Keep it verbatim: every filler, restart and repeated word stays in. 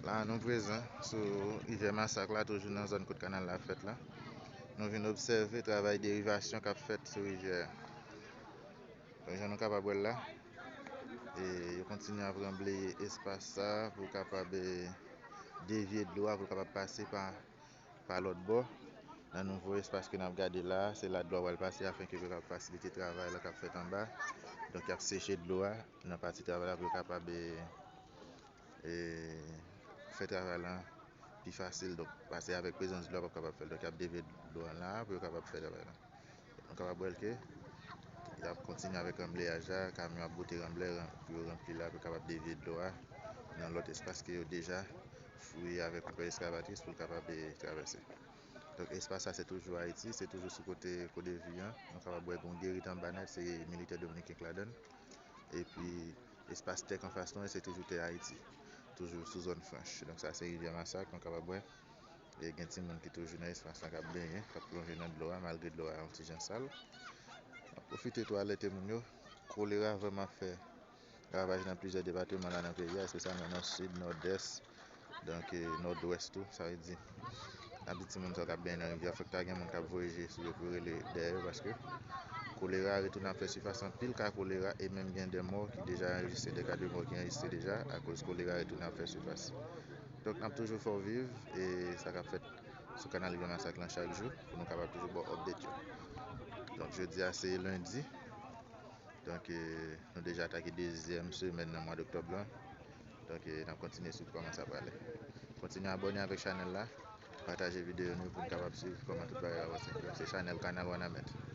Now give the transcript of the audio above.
La nou prezan sou rivyè Masak la, toujou nan zòn kot kanal la fèt la. Nou vin obsève travay derivasyon k ap fèt sou rivyè a. Jan nou kapab wè l la, e yo kontinye ap ranbleye espas sa pou kapab, e, devye dlo a pou l kapab pase pa, pa lòt bò. Nan nouvo espas ke n ap gade la, se la dlo a pral pase afenke pou yo kapab fasilite travay la k ap fèt anba. Donk, y ap seche dlo a nan pati travay la pou yo kapab, e, e, fè travay la pi fasil. Donk, pase avèk prezans dlo a p ap kapab fè l. Donk, y ap devye dlo a la pou yo kapab fè travay la. Nou kapab wè l ke y ap kontinye avèk ranbleyaj la, kamyon ap boute ranblè ran- pou yo ranpli la, pou yo kapab devye dlo a nan lòt espas ke yo deja fouye avèk yon pèl eskavatris pou l kapab, e, travèse. Donk, espas sa se toujou Ayiti, se toujou sou kote Kodevi an. Nou kapab wè gen yon gerit anba nèt, se militè dominiken k ladan l. Epi, espas tè k anfas nou an, se toujou tè Ayiti, toujou sou zòn franch. Donk, sa se rivyè Masak, nou kapab wè. E gen timoun ki toujou nan espas la k ap benyen, k ap plonje nan dlo a, malgre dlo a yon ti jan sal. N ap pwofite tou alète moun yo. Kolera vrèman ap fè ravaj nan plizyè depatman la nan peyi a, espesyalman nan sid, nòdès, donk, e, nòdwès tou. Sa vle di, n ap di timoun sa yo k ap benyen nan rivyè a, fòk ta gen moun k ap voye je sou yo pou yo rele dèyè yo, paske kolera retounen ap fè sifas, anpil ka kolera, e menm gen de mò ki deja anrejistre, de ka de mò ki anrejistre deja, akoz kolera retounen ap fè sifas. Donk, n ap toujou fè w viv, e, sa k ap fèt sou kanal Rivyè Masak lan chak jou, pou nou kapab toujou ba w update yo. Donk, jodi a, se lendi. Donk, e, nou deja atake dezyèm semèn nan mwa doktòb lan. Donk, e, n ap kontinye swiv kòman sa prale. Kontinye abòne avèk chanèl la, pataje videyo nou pou n kapab swiv kòman tout bagay avanse. Donk, se chanèl Kanal Wanament.